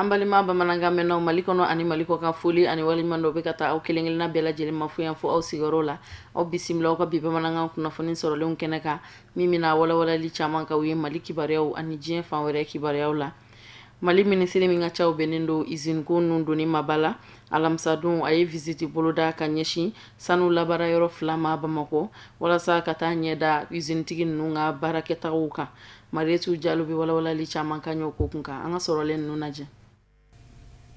An balima bamanankan mɛnnaw Mali kɔnɔ ani Mali kɔ kan, foli ani waleɲuman dɔ bɛ ka taa aw kelenkelenna bɛɛ lajɛlen ma fo yan fo aw sigiyɔrɔ la. Aw bisimila aw ka bi bamanankan kunnafoni sɔrɔlenw kɛnɛ kan, min bɛna walawalali caman k'aw ye Mali kibaruyaw ani diɲɛ fan wɛrɛ kibaruyaw la. Mali minisiri min ka caw bɛnnen don iziniko ninnu donni ma ba la, alamisadon a ye visite boloda ka ɲɛsin sanu labaara yɔrɔ fila ma Bamakɔ, walasa ka taa ɲɛ da izinitigi ninnu ka baarakɛtagaw kan. Marietu Jalo bɛ walawalali caman k'an ye o ko kun kan. An ka sɔrɔlen ninnu lajɛ.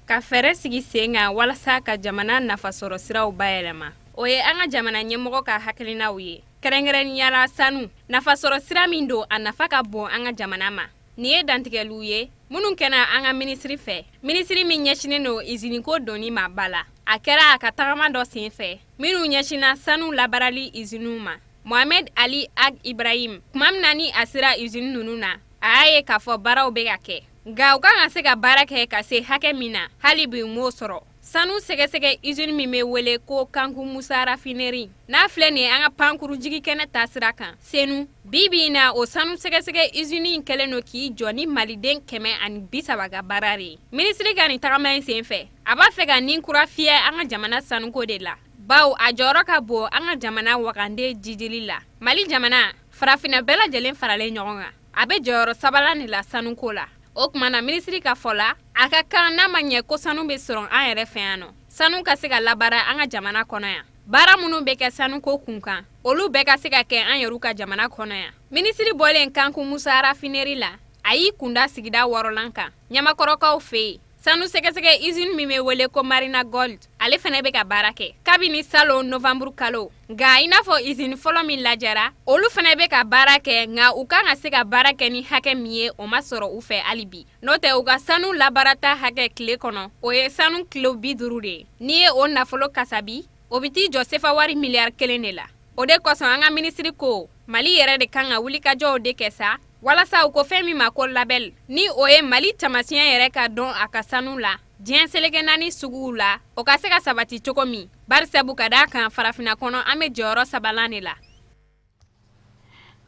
Ka fɛɛrɛ sigi sen kan walasa ka jamana nafasɔrɔ siraw bayɛlɛma, o ye an ka jamana ɲɛmɔgɔ ka hakilinaw ye, kɛrɛnkɛrɛnnenya la sanu nafasɔrɔ sira min don, a nafa ka bon an ka jamana ma. Nin ye dantigɛliw ye minnu kɛra an ka minisiri fɛ, minisiri min ɲɛsinnen don iziniko donni ma ba la. A kɛra a ka tagama dɔ sen fɛ minnu ɲɛsinna sanu labaarali iziniw ma. Mohamed Ali Ag Ibrahim, tuma min na ni a sera izini ninnu na, a y'a ye k'a fɔ baaraw bɛ ka kɛ, nka u kan ka se ka baara kɛ ka se hakɛ min na, hali bi u m'o sɔrɔ. Sanu sɛgɛsɛgɛ izini min bɛ wele ko Kanku Musa raffinerie, n'a filɛ nin ye an ka pankuru jigikɛnɛ taasira kan Senu, bi bi in na, o sanu sɛgɛsɛgɛ izini in kɛlen don k'i jɔ ni maliden 130 ka baara de ye. Minisiri ka nin tagama in sen fɛ, a b'a fɛ ka ni kura fiyɛ an ka jamana sanuko de la, bawo a jɔyɔrɔ ka bon an ka jamana wagande jidili la. Mali jamana, farafinna bɛɛ lajɛlen faralen ɲɔgɔn kan, a bɛ jɔyɔrɔ sabanan de la sanuko la. O tuma na, minisiri ka fɔ la, a ka kan n'a ma ɲɛ ko sanu bɛ sɔrɔ an yɛrɛ fɛ yan nɔ, sanu ka se ka labaara an ka jamana kɔnɔ yan, baara minnu bɛ kɛ sanuko kunkan, olu bɛɛ ka se ka kɛ an yɛrɛ ka jamana kɔnɔ yan. Minisiri bɔlen Kanku Musa raffinerie la, a y'i kunda sigida wɔɔrɔnan kan, Ɲamakɔrɔkaw fɛ yen. Sanu sɛgɛsɛgɛ izini min bɛ wele ko Marina Gold, ale fana bɛ ka baara kɛ kabini salon novanburu kalo. Nka i n'a fɔ izini fɔlɔ min lajɛra, olu fana bɛ ka baara kɛ, nka u kan ka se ka baara kɛ ni hakɛ min ye, o ma sɔrɔ u fɛ hali bi. N'o tɛ, u ka sanu labaarata hakɛ tile kɔnɔ, o ye sanu kilo 50 de ye. N'i ye o nafolo kasabi, o bɛ t'i jɔ sefa wari miliyari 1 de la. O de kosɔn an ka minisiri ko Mali yɛrɛ de kan ka wulikajɔw de kɛ sa, walasa u ko fɛn min ma ko label, ni o ye Mali taamasiyɛn yɛrɛ ka dɔn a ka sanu la diɲɛ seleke naani suguw la, o ka se ka sabati cogo min, barisabu ka d'a kan farafinna kɔnɔ, an bɛ jɔyɔrɔ sabanan de la.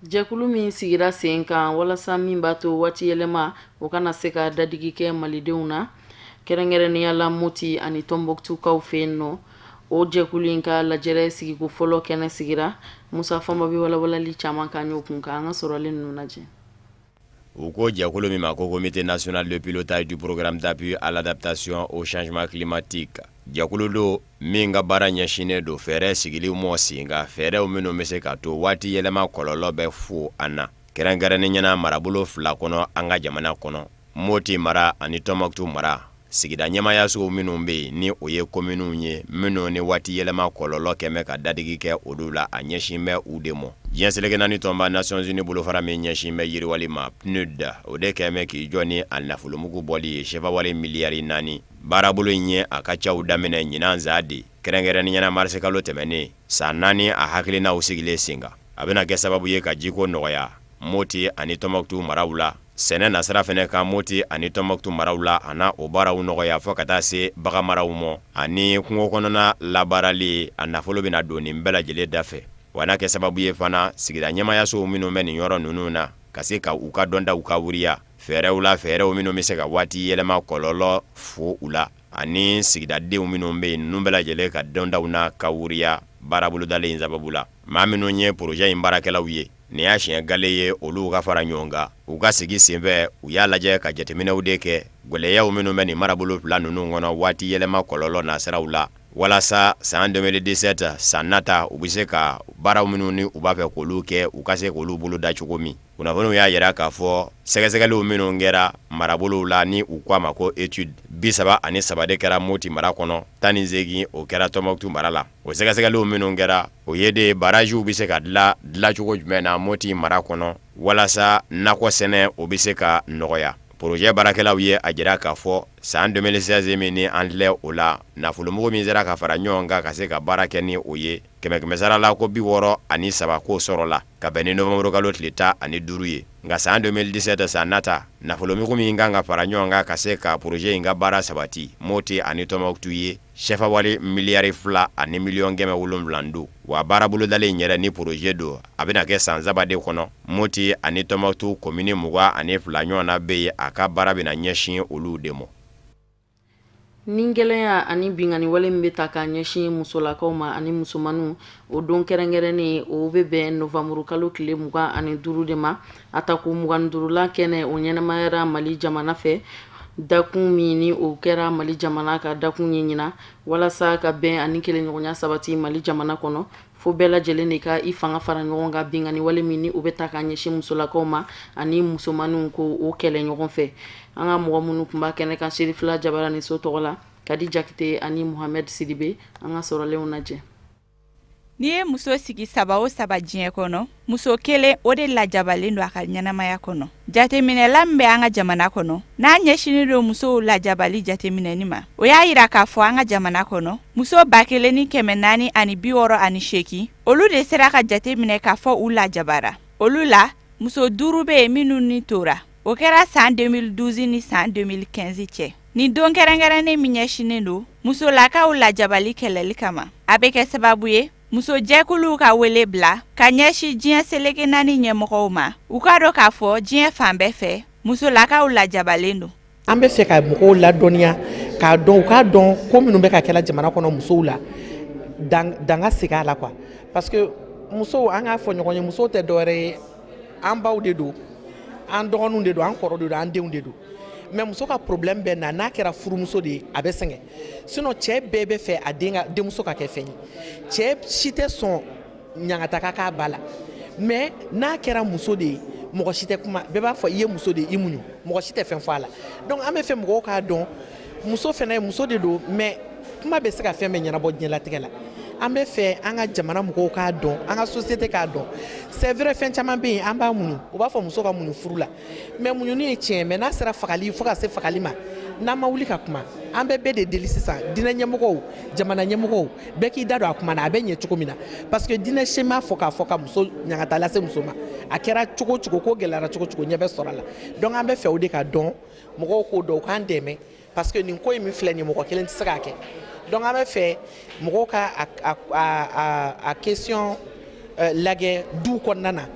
Jɛkulu min sigira sen kan walasa min b'a to waati yɛlɛma o kana se ka dadigi kɛ malidenw na, kɛrɛnkɛrɛnnenya la Moti ani Tɔnbɔkutukaw fɛ yen nɔ, o jɛkulu in ka lajɛrɛ sigiko fɔlɔ kɛnɛ sigira. Musa Fɔnba bɛ walawalali caman k'an ye o kun kan. An ka sɔrɔlen ninnu lajɛ. U ko jɛkulu min ma ko Comité national de pilotage du programme d'appui à l'adaptation au changement climatique, jɛkulu don min ka baara ɲɛsinnen don fɛɛrɛ sigili mɔ sen kan, fɛɛrɛw minnu bɛ se ka to waati yɛlɛma kɔlɔlɔ bɛ fo an na, kɛrɛnkɛrɛnnenya na marabolo fila kɔnɔ an ka jamana kɔnɔ, Moti mara ani Tɔnbɔkutu mara. Sigida ɲɛmaayasow minnu bɛ yen, ni o ye kominiw ye minnu ni waati yɛlɛma kɔlɔlɔ kɛmɛ ka dadigi kɛ olu la, a ɲɛsin bɛ u de ma. Diɲɛ seleke naani tɔnba Nations Unies bolofara min ɲɛsin bɛ yiriwali ma, PNUD, o de kɛmɛ k'i jɔ ni a nafolomugu bɔli ye sefa wari miliyari 4. Baarabolo in ye a ka caw daminɛ ɲinan za de, kɛrɛnkɛrɛnnenya na marisikalo tɛmɛnen, san 4 a hakilinaw sigilen sen kan. A bɛna kɛ sababu ye ka jiko nɔgɔya Moti ani Tɔnbɔkutu maraw la. Sɛnɛ nasira fɛnɛ kan Moti ani Tɔnbɔkutu maraw la, a na o baaraw nɔgɔya fo ka taa se baganmaraw ma ani kungo kɔnɔna labaarali. A nafolo bɛna don nin bɛɛ lajɛlen da fɛ, wa n'a kɛ sababu ye fana sigida ɲɛmaayasow minnu bɛ nin yɔrɔ ninnu na ka se ka u ka dɔntaw ka wuriya fɛɛrɛw la, fɛɛrɛw minnu bɛ se ka waati yɛlɛma kɔlɔlɔ fo u la, ani sigidadenw minnu bɛ yen, ninnu bɛɛ lajɛlen ka dɔntaw n'a ka wuriya baarabolodalen in sababu la. Maa minnu ye projet in baarakɛlaw ye, nin y'a siɲɛ gale ye olu ka fara ɲɔgɔn kan. U ka sigi senfɛ, u y'a lajɛ ka jateminɛw de kɛ gɛlɛyaw minnu bɛ nin marabolo fila ninnu kɔnɔ waati yɛlɛma kɔlɔlɔ nasiraw la, walasa san 2017, san nata, u bɛ se ka baaraw minnu ni u b'a fɛ k'olu kɛ, u ka se k'olu boloda cogo min. Kunnafoniw y'a jira k'a fɔ sɛgɛsɛgɛliw minnu kɛra marabolow la, ni u ko a ma ko étude, 33 de kɛra Moti mara kɔnɔ, 18 o kɛra Tɔnbɔkutu mara la. O sɛgɛsɛgɛliw minnu kɛra, o ye de barajiw bɛ se ka dilan dilancogo jumɛn na Moti mara kɔnɔ walasa nakɔ sɛnɛ o bɛ se ka nɔgɔya. Projet baarakɛlaw ye a jira k'a fɔ san 2016 min ni an filɛ o la, nafolomugu min sera ka fara ɲɔgɔn kan ka se ka baara kɛ ni o ye, kɛmɛ kɛmɛ sara la ko 63 k'o sɔrɔla ka bɛn ni nowanburukalo tile 15 ye. Nka san 2017, san nata, nafolomugu min kan ka fara ɲɔgɔn kan ka se ka projet in ka baara sabati Moti ani Tɔnbɔkutu ye, sefa wari miliyari 2 ni miliyɔn 700 don. Wa baara bolodalen in yɛrɛ ni projet don, a bɛna kɛ san 3 de kɔnɔ. Moti ani Tɔnbɔkutu komini 22 ɲɔgɔn na bɛ yen, a ka baara bɛna ɲɛsin olu de ma. Ni gɛlɛya ani binkanni wale min bɛ ta k'a ɲɛsin musolakaw ma ani musomanninw, o don kɛrɛnkɛrɛnnen, o bɛ bɛn novanburukalo tile 25 de ma. A tako 25lan kɛnɛ, o ɲɛnamayara Mali jamana fɛ. Dakun min ni o kɛra Mali jamana ka dakun ye ɲinan, walasa ka bɛn ani kelenɲɔgɔnya sabati Mali jamana kɔnɔ, fo bɛɛ lajɛlen de ka i fanga fara ɲɔgɔn kan binkanni wale min ni o bɛ ta k'a ɲɛsin musolakaw ma ani musomanninw, ko o kɛlɛ ɲɔgɔn fɛ. An ka mɔgɔ minnu tun b'a kɛnɛ kan Serifila Jabaraniso tɔgɔ la, Kadi Jakite ani Mohamɛd Sidibe, an ka sɔrɔlenw lajɛ. N'i ye muso sigi saba o saba diɲɛ kɔnɔ, muso kelen o de lajabalen don a ka ɲɛnamaya kɔnɔ. Jateminɛla min bɛ an ka jamana kɔnɔ, n'a ɲɛsinnen don musow lajabali jateminɛni ma, o y'a yira k'a fɔ an ka jamana kɔnɔ, muso 1468, olu de sera ka jateminɛ k'a fɔ u lajabara. Olu la, muso duuru bɛ yen minnu ni tora. O kɛra san 2012 ni san 2015 cɛ. Nin don kɛrɛnkɛrɛnnen min ɲɛsinnen don musolakaw lajabali kɛlɛli kama, a bɛ kɛ sababu ye musojɛkuluw ka wele bila ka ɲɛsin diɲɛ seleke naani ɲɛmɔgɔw ma, u k'a dɔn k'a fɔ diɲɛ fan bɛɛ fɛ, musolakaw lajabalen don. An bɛ fɛ ka mɔgɔw ladɔnniya k'a dɔn, u k'a dɔn ko minnu bɛ ka kɛla jamana kɔnɔ musow la, dan ka segin a la quoi, parce que musow, an k'a fɔ ɲɔgɔn ye, musow tɛ dɔwɛrɛ ye, an baw de don, an dɔgɔninw de don, an kɔrɔ de don, an denw de don. Mais muso ka problème bɛ na n'a kɛra furumuso de ye, a bɛ sɛgɛn. Sinon cɛ bɛɛ bɛ fɛ a den ka denmuso ka kɛ fɛn ye, cɛ si tɛ sɔn ɲangata ka k'a ba la. Mais n'a kɛra muso de ye, mɔgɔ si tɛ kuma, bɛɛ b'a fɔ i ye muso de ye, i muɲu, mɔgɔ si tɛ fɛn fɔ a la. Donc an bɛ fɛ mɔgɔw k'a dɔn, muso fana ye muso de don, mais kuma bɛ se ka fɛn bɛɛ ɲɛnabɔ diɲɛlatigɛ la. An bɛ fɛ an ka jamana mɔgɔw k'a dɔn, an ka société k'a dɔn. C'est vrai, fɛn caman bɛ yen, an b'a muɲu. U b'a fɔ muso ka muɲu furu la, mais muɲuni ye tiɲɛ, mais n'a sera fagali, fo ka se fagali ma, n'an ma wuli ka kuma. An bɛ bɛɛ de deli sisan, diinɛ ɲɛmɔgɔw, jamana ɲɛmɔgɔw, bɛɛ k'i da don a kuma na, a bɛ ɲɛ cogo min na, parce que diinɛ si m'a fɔ k'a fɔ ka muso ɲangata lase muso ma. A kɛra cogo o cogo, ko gɛlɛyara cogo o cogo, ɲɛ bɛ sɔrɔ a la. Donc an bɛ fɛ o de ka dɔn, mɔgɔw k'o dɔn, u k'an dɛmɛ, parce que nin ko in min filɛ nin, mɔgɔ kelen tɛ se k'a kɛ. Donc an bɛ fɛ mɔgɔw ka a question lajɛ du kɔnɔna na,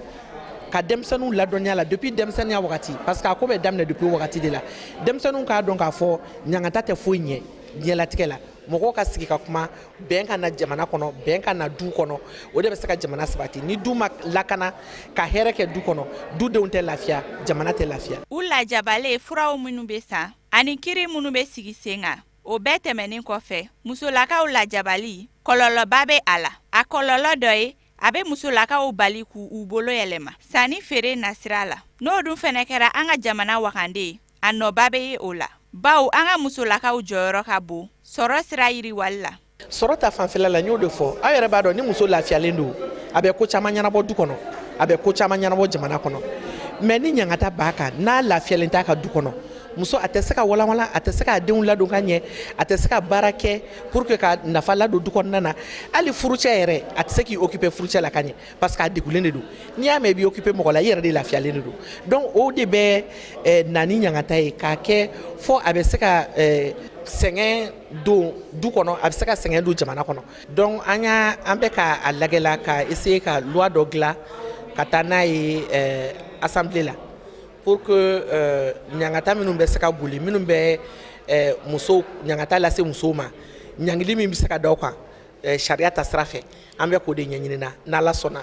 ka denmisɛnninw ladɔnniya la depuis denmisɛnninya wagati, parce que a ko bɛ daminɛ depuis wagati de la. Denmisɛnninw k'a dɔn k'a fɔ ɲangata tɛ foyi ɲɛ diɲɛlatigɛ la. Mɔgɔw ka sigi ka kuma, bɛn ka na jamana kɔnɔ, bɛn ka na du kɔnɔ, o de bɛ se ka jamana sabati. Ni du ma lakana ka hɛrɛ kɛ du kɔnɔ, dudenw tɛ lafiya, jamana tɛ lafiya. U lajabalen, furaw minnu bɛ san ani kiri minnu bɛ sigi sen kan, o bɛɛ tɛmɛnen kɔfɛ, musolakaw lajabali kɔlɔlɔba bɛ a la. A kɔlɔlɔ dɔ ye, a bɛ musolakaw bali k'u u bolo yɛlɛma sanni feere nasira la. N'o dun fɛnɛ kɛra an ka jamana wagande ye, a nɔba bɛ ye o la, bawo an ka musolakaw jɔyɔrɔ ka bon sɔrɔ sira yiriwali la. Sɔrɔ ta fanfɛla la, n y'o de fɔ, aw yɛrɛ b'a dɔn, ni muso lafiyalen don, a bɛ ko caman ɲɛnabɔ du kɔnɔ, a bɛ ko caman ɲɛnabɔ jamana kɔnɔ. Mais ni ɲangata b'a kan, n'a lafiyalen t'a ka du kɔnɔ, muso a tɛ se ka walanwalan, a tɛ se k'a denw ladon ka ɲɛ, a tɛ se ka baara kɛ pour que ka nafa ladon du kɔnɔna na. Hali furucɛ yɛrɛ, a tɛ se k'i occuper furucɛ la ka ɲɛ, parce que a degunnen de don. N'i y'a mɛn i b'i occuper mɔgɔ la, i yɛrɛ de lafiyalen de don. Donc o de bɛ na ni ɲangata ye, k'a kɛ fo a bɛ se ka sɛgɛn don du kɔnɔ, a bɛ se ka sɛgɛn don jamana kɔnɔ. Donc an y'a an bɛ ka a lajɛ la ka essayer ka loi dɔ dilan ka taa n'a ye assemblée la, pour que ɲangata minnu bɛ se ka boli, minnu bɛ muso ɲangata lase musow ma, ɲangili min bɛ se ka da o kan sariya ta sira fɛ, an bɛ k'o de ɲɛɲini na. N'Ala sɔnna,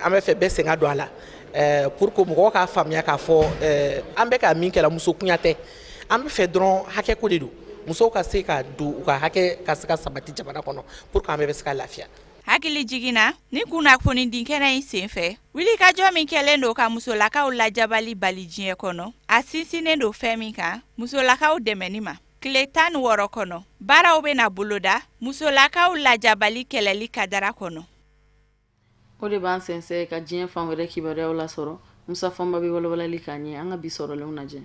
an bɛ fɛ bɛɛ sen ka don a la, pour que mɔgɔw k'a faamuya k'a fɔ an bɛ ka min kɛ la, muso kunya tɛ. An bɛ fɛ dɔrɔn hakɛ ko de don, musow ka se ka don, u ka hakɛ ka se ka sabati jamana kɔnɔ, pour que an bɛɛ bɛ se ka lafiya. Hakili jiginna ni kunnafoni di kɛnɛ in senfɛ, wulikajɔ min kɛlen don ka musolakaw lajabali bali diɲɛ kɔnɔ, a sinsinnen don fɛn min kan, musolakaw dɛmɛni ma. Tile 16 kɔnɔ, baaraw bɛna boloda musolakaw lajabali kɛlɛli kadara kɔnɔ. O de b'an sɛnsɛn ka diɲɛ fan wɛrɛ kibaruyaw lasɔrɔ. Musa Fanba bɛ walawalali k'an ye. An ka bi sɔrɔlenw lajɛ.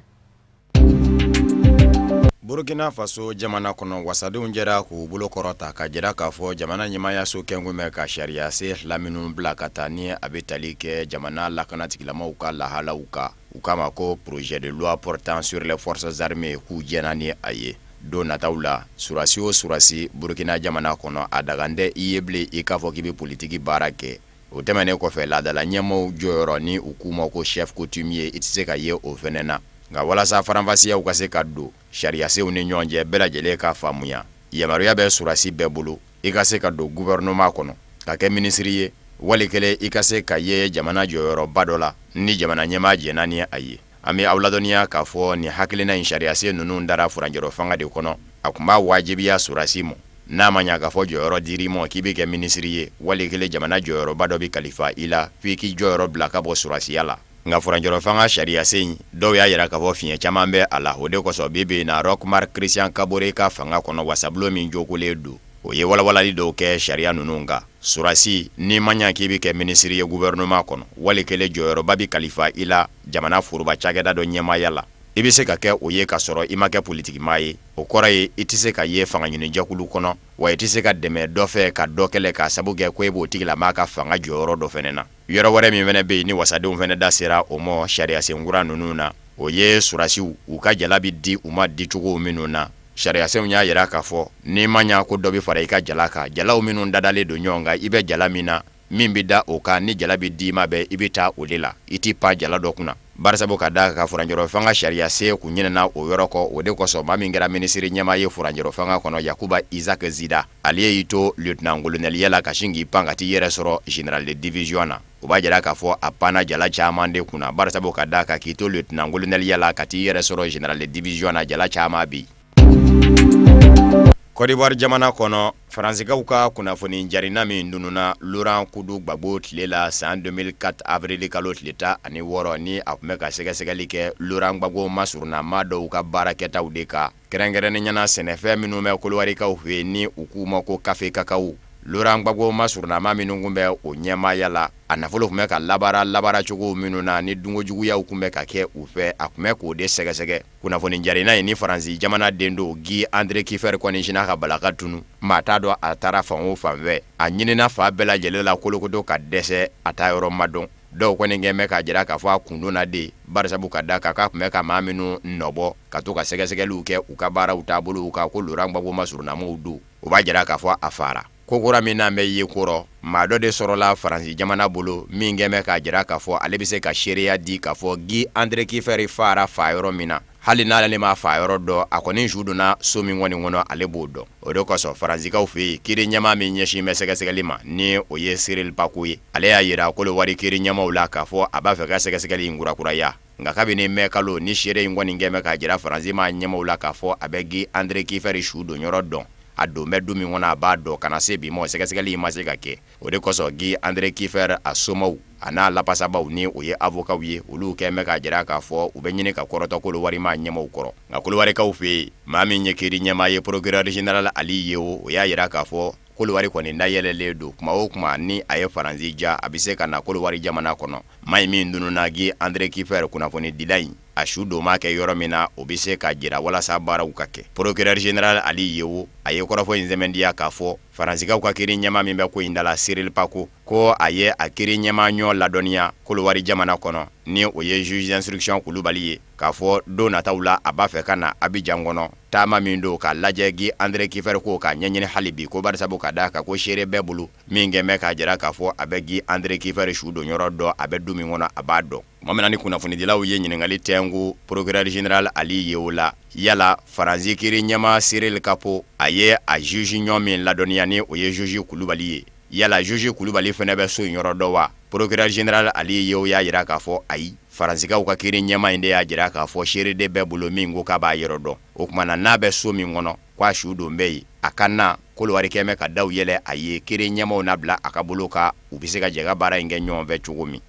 Burkina Faso jamana kɔnɔ, wasadenw jɛra k'u bolo kɔrɔta ka jira k'a fɔ jamana ɲɛmaayaso kɛnkun bɛ ka sariyasen fila minnu bila ka taa, ni a bɛ tali kɛ jamana lakanatigilamaaw ka lahalaw kan, u k'a ma ko projet de loi portant sur les forces armées, k'u jɛnna ni a ye. Don nataw la, surasi o surasi Burkina jamana kɔnɔ, a dagan tɛ i ye bilen i k'a fɔ k'i bɛ politiki baara kɛ. O tɛmɛnen kɔfɛ, laadala ɲɛmaaw jɔyɔrɔ, ni u k'u ma ko chef coutumier, i tɛ se ka ye o fɛnɛ na. Nka walasa faranfasiyaw ka se ka don sariyasenw ni ɲɔgɔn cɛ, bɛɛ lajɛlen ka faamuya, yamaruya bɛ sɔrɔdasi bɛɛ bolo i ka se ka don gouvernement kɔnɔ ka kɛ minisiri ye, wali kelen i ka se ka ye jamana jɔyɔrɔba dɔ la ni jamana ɲɛmaa jɛnna ni a ye. An bɛ aw ladɔnniya k'a fɔ nin hakilina in sariyasen ninnu dara furancɛrɔ fanga de kɔnɔ. A tun b'a wajibiya sɔrɔdasi ma, n'a ma ɲa k'a fɔ jɔyɔrɔ dir'i ma k'i bɛ kɛ minisiri ye, wali kelen jamana jɔyɔrɔba dɔ bɛ kalifa i la, f'i k'i jɔyɔrɔ bila ka bɔ sɔrɔdasiya la. Nka furancɛrɔ fanga sariyasen in, dɔw y'a jira k'a fɔ fiɲɛ caman bɛ a la. O de kosɔn bi bi in na, Roch Marc Christian Kaboré ka fanga kɔnɔ, wasabulon min jokolen don, o ye walawalali dɔw kɛ sariya ninnu kan. Sɔrɔdasi, n'i ma ɲa k'i bɛ kɛ minisiri ye gouvernement kɔnɔ, wali kelen jɔyɔrɔba bɛ kalifa i la jamana foroba cakɛda dɔ ɲɛmaaya la, i bɛ se ka kɛ o ye k'a sɔrɔ i ma kɛ politikimaa ye. O kɔrɔ ye i tɛ se ka ye fangaɲinijɛkulu kɔnɔ, wa i tɛ se ka dɛmɛ dɔ fɛ ka dɔ kɛlɛ k'a sabu kɛ ko e b'o tigilamaa ka fanga jɔyɔrɔ dɔ fana na. Yɔrɔ wɛrɛ min fana bɛ yen ni wasadenw fana da sera o ma sariyasen kura ninnu na, o ye sɔrɔdasiw u ka jala bɛ di u ma dicogo minnu na. Sariyasenw y'a jira k'a fɔ n'i ma ɲa ko dɔ bɛ fara i ka jala kan, jalaw minnu dadalen don ɲɔgɔn kan, i bɛ jala min na, min bɛ da o kan, ni jala bɛ d'i ma bɛɛ, i bɛ taa o de la, i t'i pan jala dɔ kunna. Barisabu ka d'a kan furancɛrɔ fanga sariyasen kun ɲinɛna o yɔrɔ kɔ, o de kosɔn maa min kɛra minisiri ɲɛmaa ye furancɛrɔ fanga kɔnɔ, Yakuba Isaac Zida, ale y'i to lieutenant colonel la ka sin k'i pan ka t'i yɛrɛ sɔrɔ général de division na. O b'a jira k'a fɔ a panna jala caman de kunna, barisabu ka d'a kan k'i to lieutenant colonel la ka t'i yɛrɛ sɔrɔ général de division na, jala caman bɛ yen. Côte d'Ivoire jamana kɔnɔ, Faransikaw ka kunnafoni jarinna min tununna Laurent Koudou Gbagbo tile la san 2004 avril kalo tile 16, ni a tun bɛ ka sɛgɛsɛgɛli kɛ Laurent Gbagbo masurunnamaa dɔw ka baarakɛtaw de kan, kɛrɛnkɛrɛnnenya na sɛnɛfɛn minnu bɛ Kolowarikaw fɛ yen ni u k'u ma ko kafe kakaw. Laurent Gbagbo masurunnamaa minnu tun bɛ o ɲɛmaaya la, a nafolo tun bɛ ka labaara labaaracogo minnu na ni dunkojuguyaw tun bɛ ka kɛ u fɛ, a tun bɛ k'o de sɛgɛsɛgɛ. Kunnafoni jarinna in ni Faransi jamana den don Guy André Kieffer kɔni sinna ka bala ka tunu, maa t'a dɔn a taara fan o fan fɛ. A ɲinina fan bɛɛ lajɛlen la kolokoto ka dɛsɛ, a taa yɔrɔ ma dɔn. Dɔw kɔni kɛn bɛ k'a jira k'a fɔ a kundonna de, barisabu ka d'a kan k'a tun bɛ ka maa minnu nɔbɔ ka to ka sɛgɛsɛgɛliw kɛ u ka baaraw taabolow kan, ko Laurent Gbagbo masurunnamɔgɔw don. O b'a jira k'a fɔ a faara. Ko kura min n'an bɛ ye kɔrɔ, maa dɔ de sɔrɔla Faransi jamana bolo min kɛn bɛ k'a jira k'a fɔ ale bɛ se ka seereya di k'a fɔ Guy André Kieffer faara faa yɔrɔ min na. Hali n'ale m'a faa yɔrɔ dɔn, a kɔni su donna so min kɔni kɔnɔ, ale b'o dɔn. O de kosɔn Faransikaw fɛ yen, kiiri ɲɛmaa min ɲɛsin bɛ sɛgɛsɛgɛli ma, ni o ye Cyril Paco ye, ale y'a jira Kolowari kiiri ɲɛmaaw la k'a fɔ a b'a fɛ ka sɛgɛsɛgɛli in kurakuraya. Nka kabini mɛ kalo ni seere in kɔni kɛn bɛ k'a jira Faransi maa ɲɛmaaw la k'a fɔ a bɛ Guy André Kieffer su don yɔrɔ dɔn, a don bɛ du min kɔnɔ a b'a dɔn, ka na se bi ma sɛgɛsɛgɛli in ma se ka kɛ. O de kosɔn Guy André Kieffer a somaw a n'a lafasabaw ni o ye avokaw ye, olu kɛn bɛ k'a jira k'a fɔ u bɛ ɲini ka kɔrɔtɔ Kolowari maa ɲɛmaaw kɔrɔ. Nka Kolowarikaw fɛ yen, maa min ye kiiri ɲɛmaa ye procureur général Ali Yewo, o y'a jira k'a fɔ Kolowari kɔni dayɛlɛlen don, kuma o kuma ni a ye Faransi diya, a bɛ se ka na Kolowari jamana kɔnɔ. Maa in min tununna Guy André Kieffer kunnafonidila in, a su don maa kɛ yɔrɔ min na, o bɛ se ka jira walasa baaraw ka kɛ. Procureur général Ali Yewo, a ye kɔrɔfɔ in sɛmɛntiya k'a fɔ Faransikaw ka kiiri ɲɛmaa min bɛ ko in da la, Cyril Paco, ko a ye a kiiri ɲɛmaa ɲɔ ladɔnniya Kolowari jamana kɔnɔ, ni o ye juge d'instruction Kulubali ye, k'a fɔ don nataw la a b'a fɛ ka na Abijan kɔnɔ, taama min don k'a lajɛ Guy André Kieffer ko k'a ɲɛɲini hali bi, ko barisabu ka d'a kan ko seere bɛɛ bolo min kɛn bɛ k'a jira k'a fɔ a bɛ Guy André Kieffer su don yɔrɔ dɔn, a bɛ du min kɔnɔ a b'a dɔn. Tuma min na ni kunnafonidilaw ye ɲininkali tɛnku procureur général Ali Yewo la, yala Faransi kiiri ɲɛmaa Cyril Capo, a ye a juge ɲɔ min ladɔnniya ni o ye juge Kulubali ye, yala juge Kulubali fana bɛ so in yɔrɔ dɔn wa? Procureur général Ali Yewo y'a jira k'a fɔ ayi, Faransikaw ka kiiri ɲɛmaa in de y'a jira k'a fɔ seere de bɛɛ bolo min ko k'a b'a yɔrɔ dɔn. O tuma na n'a bɛ so min kɔnɔ, k'a su don bɛ yen, a ka na. Kolowari kɛn bɛ ka daw yɛlɛ a ye, kiiri ɲɛmaaw na bila a ka bolo kan, u bɛ se ka jɛ ka baara in kɛ ɲɔgɔn fɛ cogo min.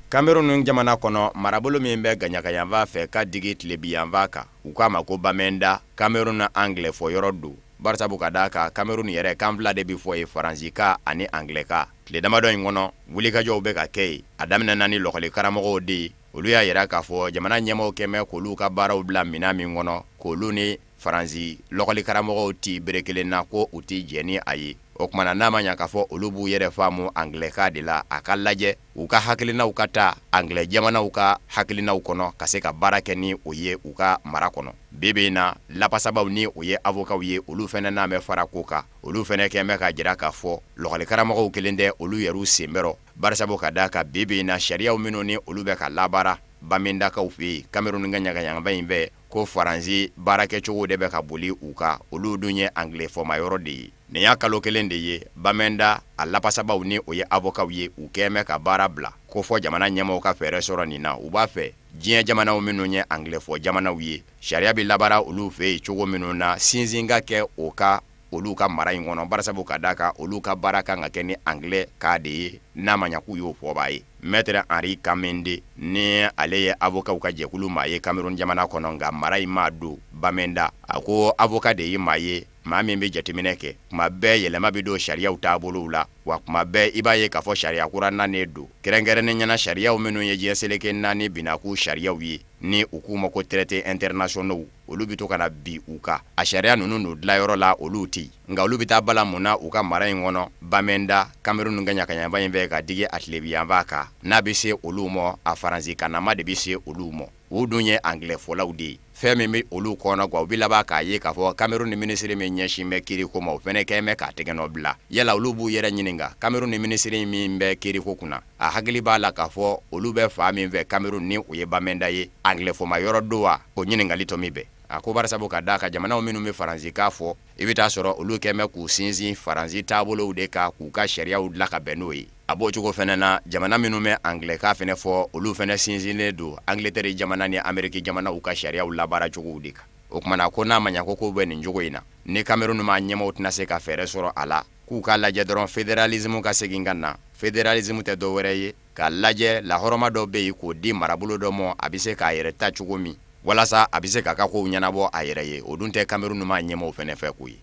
Kamerun jamana kɔnɔ, marabolo min bɛ gaɲakayanfan fɛ ka digi tilebinyanfan kan, u k'a ma ko Bamenda, Kamerun anglais fɔ yɔrɔ don, barisabu ka d'a kan Kamerun yɛrɛ kan fila de bɛ fɔ yen, faransikan ani anglais-kan. Tile damadɔ in kɔnɔ, wulikajɔw bɛ ka kɛ yen. A daminɛna ni lɔkɔli karamɔgɔw de ye. Olu y'a jira k'a fɔ jamana ɲɛmaaw kɛn bɛ k'olu ka baaraw bila minɛn min kɔnɔ, k'olu ni Faransi lɔkɔli karamɔgɔw ti bere kelen na, ko u ti jɛn ni a ye. O tuma na n'a ma ɲa k'a fɔ olu b'u yɛrɛ faamu anglais-kan de la, a ka lajɛ u ka hakilinaw ka ta anglais jamanaw ka hakilinaw kɔnɔ ka se ka baara kɛ ni o ye u ka mara kɔnɔ. Bi bi in na, lafasabaw ni o ye avokaw ye, olu fana n'a bɛ fara ko kan, olu fana kɛn bɛ k'a jira k'a fɔ lɔkɔli karamɔgɔw kelen tɛ, olu yɛrɛw sen bɛ rɔ, barisabu ka d'a kan bi bi in na sariyaw minnu ni olu bɛ ka labaara. Bamendakaw fɛ yen, Cameroun kɛɲɛka in fɛ, ko Faransi baarakɛcogo de bɛ ka boli u kan, olu dun ye anglais fɔma yɔrɔ de ye. Nin y'a kalo kelen de ye Bamenda a lafasabaw ni o ye avokaw ye, u kɛn bɛ ka baara bila ko fɔ jamana ɲɛmaaw ka fɛɛrɛ sɔrɔ nin na. U b'a fɛ diɲɛ jamanaw minnu ye anglais fɔ jamanaw ye, sariya bɛ labaara olu fɛ yen cogo minnu na, sinsin ka kɛ o kan olu ka mara in kɔnɔ, barisabu ka d'a kan olu ka baara kan ka kɛ ni anglais kan de ye, n'a ma ɲa k'u y'o fɔbaa ye. Maître Henri Kamende ni ale ye avokaw ka jɛkulu maa ye Cameroun jamana kɔnɔ, nka mara in maa don Bamenda, a ko avoka de ye maa ye, maa min bɛ jateminɛ kɛ tuma bɛɛ, yɛlɛma bɛ don sariyaw taabolow la, wa tuma bɛɛ i b'a ye k'a fɔ sariya kura nanen don, kɛrɛnkɛrɛnnenya na sariyaw minnu ye diɲɛ seleke naani binakun sariyaw ye, ni u k'u ma ko traités internationaux, olu bɛ to ka na bin u kan. A sariya ninnu don dilayɔrɔ la, olu tɛ yen, nka olu bɛ taa bala mun na u ka mara in kɔnɔ Bamenda, Cameroun kɛɲɛka in fɛ ka digi a tilebinyanfan kan, n'a bɛ se olu ma, a faransikanama de bɛ se olu ma. U dun ye anglais fɔlaw de ye. Fɛn min bɛ olu kɔnɔ gan, u bɛ laban k'a ye k'a fɔ Cameroun ni minisiri min ɲɛsin bɛ kiiriko ma, o fana kɛn bɛ k'a tɛgɛnɔ bila. Yala olu b'u yɛrɛ ɲininka, Cameroun ni minisiri min bɛ kiiriko kunna, a hakili b'a la k'a fɔ olu bɛ fan min fɛ Cameroun ni o ye Bamenda ye, anglais fɔma yɔrɔ don wa? O ɲininkali tɔ min bɛ a ko barisabu ka d'a kan jamanaw minnu bɛ faransikan fɔ, i bɛ taa sɔrɔ olu kɛn bɛ k'u sinsin Faransi taabolow de kan, k'u ka sariyaw dilan ka bɛn n'o ye. A b'o cogo fana na, jamana minnu bɛ anglais-kan fana fɔ, olu fana sinsinnen don Angleterre jamana ni Ameriki jamanaw ka sariyaw labaaracogow de kan. O tuma na, ko n'a ma ɲa ko kow bɛ nin cogo in na, ni Cameroun maa ɲɛmaaw tɛna se ka fɛɛrɛ sɔrɔ a la, k'u k'a lajɛ dɔrɔn fédéralisme ka segin ka na. Fédéralisme tɛ dɔ wɛrɛ ye, k'a lajɛ lahɔrɔma dɔ bɛ yen k'o di marabolo dɔ ma, a bɛ se k'a yɛrɛ ta cogo min, walasa a bɛ se k'a ka kow ɲɛnabɔ a yɛrɛ ye. O dun tɛ Cameroun maa ɲɛmaaw fana fɛ ko ye.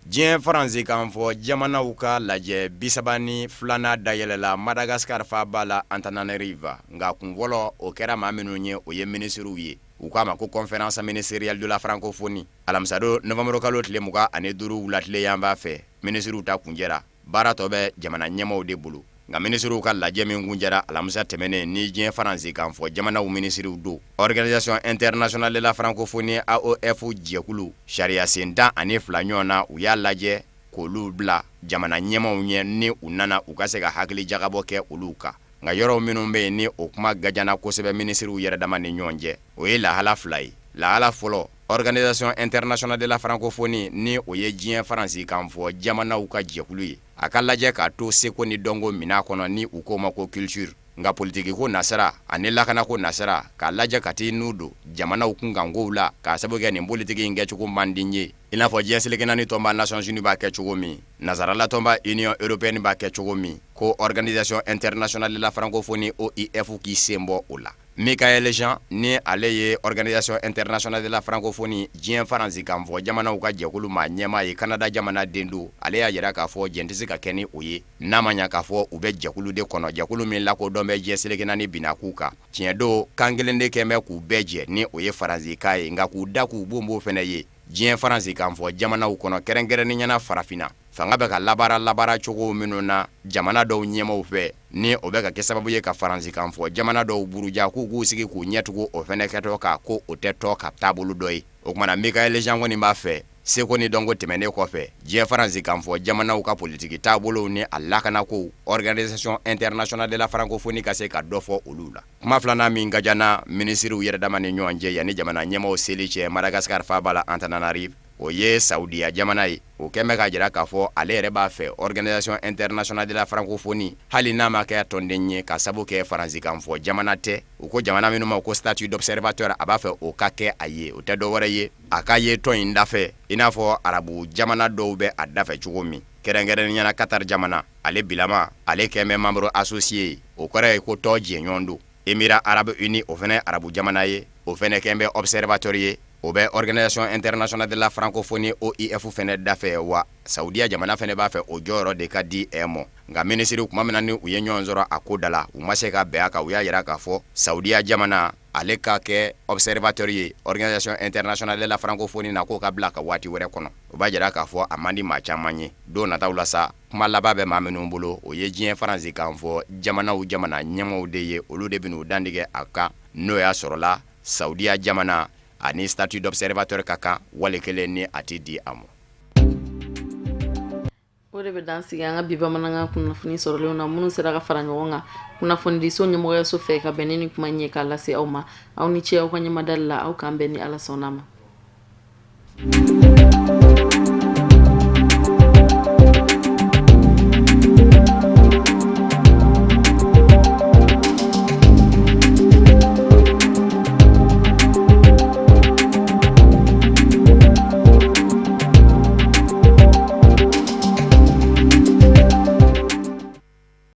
Diɲɛ faransikan fɔ jamanaw ka lajɛ 32nan dayɛlɛla Madagascar faaba la Antananarivo. Nka kun fɔlɔ o kɛra maa minnu ye, o ye minisiriw ye. U k'a ma ko conférence ministérielle de la francophonie. Alamisadon novembre kalo tile 25 wulatile yanfan fɛ, minisiriw ta kuncɛra. Baara tɔ bɛ jamana ɲɛmaaw de bolo. Nka minisiriw ka lajɛ min kuncɛra alamisa tɛmɛnen ni diɲɛ faransikan fɔ jamanaw minisiriw don, Organisation internationale de la francophonie AOF jɛkulu sariyasen 12 ɲɔgɔn na, u y'a lajɛ k'olu bila jamana ɲɛmaaw ɲɛ ni u nana u ka se ka hakili jagabɔ kɛ olu kan. Nka yɔrɔw minnu bɛ yen ni o kuma gajana kosɛbɛ minisiriw yɛrɛ dama ni ɲɔgɔn cɛ, o ye lahala fila ye. Lahala fɔlɔ, Organisation internationale de la francophonie ni o ye diɲɛ faransikan fɔ jamanaw ka jɛkulu ye, a ka lajɛ k'a to seko ni dɔnko minɛn kɔnɔ ni u k'o ma ko culture. Nka politikiko nasira ani lakanako nasira, k'a lajɛ ka t'i nun don jamanaw kunkankow la k'a sababu kɛ nin politiki in kɛcogo man di n ye, i n'a fɔ diɲɛ seleke naani tɔnba Nations Unies b'a kɛ cogo min, nansarala tɔnba Union européenne b'a kɛ cogo min, ko Organisation internationale de la francophonie OIF k'i sen bɔ o la. Michaëlle Jean ni ale ye Organisation internationale de la francophonie diɲɛ faransikan fɔ jamanaw ka jɛkulu maa ɲɛmaa ye, Canada jamana den don, ale y'a jira k'a fɔ jɛn tɛ se ka kɛ ni o ye, n'a ma ɲa k'a fɔ u bɛ jɛkulu de kɔnɔ, jɛkulu min lakodɔn bɛ diɲɛ seleke naani binakun kan. Tiɲɛ don, kan kelen de kɛn bɛ k'u bɛɛ jɛ ni o ye faransikan ye, nka k'u da k'u bonbon fana ye diɲɛ faransikan fɔ jamanaw kɔnɔ, kɛrɛnkɛrɛnnenya na farafinna fanga bɛ ka labaara labaara cogo minnu na jamana dɔw ɲɛmaaw fɛ, ni o bɛ ka kɛ sababu ye ka faransikan fɔ jamana dɔw buruja k'u k'u sigi k'u ɲɛtugu o fana kɛtɔ kan, ko o tɛ tɔn ka taabolo dɔ ye. O tuma na Michaëlle Jean kɔni b'a fɛ seko ni dɔnko tɛmɛnen kɔfɛ, diɲɛ faransikan fɔ jamanaw ka politiki taabolow ni a lakanakow, Organisation internationale de la francophonie ka se ka dɔ fɔ olu la. Kuma filanan min gajana minisiriw yɛrɛ dama ni ɲɔgɔn cɛ yanni jamana ɲɛmaaw seli cɛ Madagascar faaba la Antananarivo, o ye Saudiya jamana ye. O kɛn bɛ k'a jira k'a fɔ ale yɛrɛ b'a fɛ Organisation internationale de la francophonie, hali n'a ma kɛ tɔnden ye ka sabu kɛ faransikan fɔ jamana tɛ, u ko jamana minnu ma ko statut d'observateur, a b'a fɛ o ka kɛ a ye. O tɛ dɔ wɛrɛ ye, a ka ye tɔn in dafɛ i n'a fɔ arabu jamana dɔw bɛ a dafɛ cogo min, kɛrɛnkɛrɛnnenya na Qatar jamana. Ale bilama, ale kɛn bɛ membre associé ye, o kɔrɔ ye ko tɔn jɛɲɔgɔn don. Émirats arabes unis, o fana ye arabu jamana ye, o fana kɛn bɛ observateur ye, o bɛ Organisation internationale de la francophonie OIF fana dafɛ. Wa Saudiya jamana fana b'a fɛ o jɔyɔrɔ de ka di ɛ mɔ. Nka minisiriw, tuma min na ni u ye ɲɔgɔn sɔrɔ a ko da la, u ma se ka bɛn a kan. U y'a jira k'a fɔ Saudiya jamana, ale ka kɛ observateur ye Organisation internationale de la francophonie na, k'o ka bila ka waati wɛrɛ kɔnɔ. O b'a jira k'a fɔ a man di maa caman ye. Don nataw la sa, kuma laban bɛ maa minnu bolo, o ye diɲɛ faransikan fɔ jamanaw jamana ɲɛmaaw de ye. Olu de bɛn'u dantigɛ a kan, n'o y'a sɔrɔla Saudiya jamana ani statut d'observateur ka kan wali kelen ni a tɛ di a ma. O O de bɛ dan sigi an ka bi bamanankan kunnafoni sɔrɔlenw na, minnu sera ka fara ɲɔgɔn kan kunnafonidiso ɲɛmɔgɔyaso fɛ ka bɛn ni nin kuma ɲɛ k'a lase aw ma. Aw ni ce aw ka ɲɛmadali la. Aw k'an bɛn ni Ala sɔnna ma.